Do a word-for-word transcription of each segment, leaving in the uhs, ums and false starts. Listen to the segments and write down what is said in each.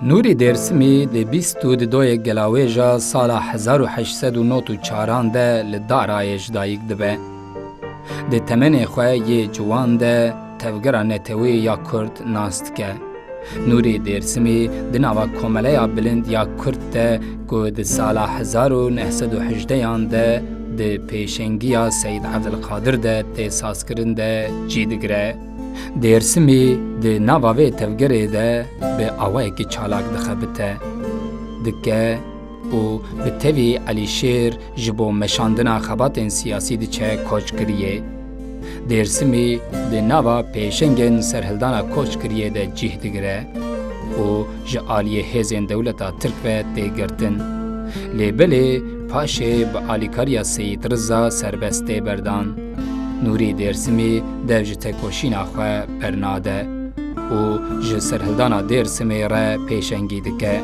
Nûrî Dêrsimî di bîst û dudoyê Gelawêja sala hezar û heşt sed û nod û çaran de li Darayê ji dayik dibe. Di temenê xwe yê ciwan de tevgera neteweyê ya Kurd nas dike. Nûrî Dêrsimî di nava komeleya bilind ya Kurd de ku di sala hezar û neh sed û hejdeyan de di pêşengiya Seyîd Evdilqadir de tê sazkirin de cî digire. Dêrsimî di nava vê tevgerê de bi awayekî çalak dixebite, dike û bi tevî Elîşêr ji bo meşandina xebatên siyasî diçe koçkiriyê. Dêrsimî di nava pêşengên serhildana koçkiriyê de cih digire û ji aliyê hêzên dewleta Tirk ve tê girtin. Lê belê paşê bi alîkariya Seyîd Riza serbest tê berdan. Nûrî Dêrsimî dev ji tekoşîna xwe bernade û ji serhildana Dêrsimê re pêşengî dike.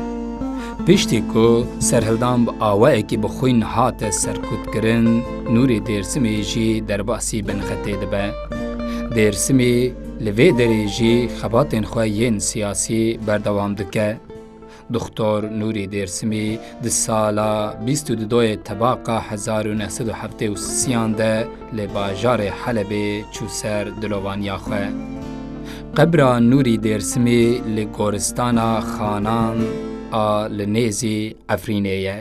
Piştî ku serhildan bi awayekî bi xwîn hate serkûtkirin, Nûrî Dêrsimî jî derbasî binxetê dibe. Dêrsimî li vê derê jî xebatên xwe yên siyasî berdewam dike. Doktor Nûrî Dêrsimî di sala bîst û dudoyê Tebaqa hezar û neh sed û heftê û sisiyan de li bajarê Helebê çû ser dilovaniya xwe. Qebra Nûrî Dêrsimî li goristana Xanan a li nêzî Efrînê ye.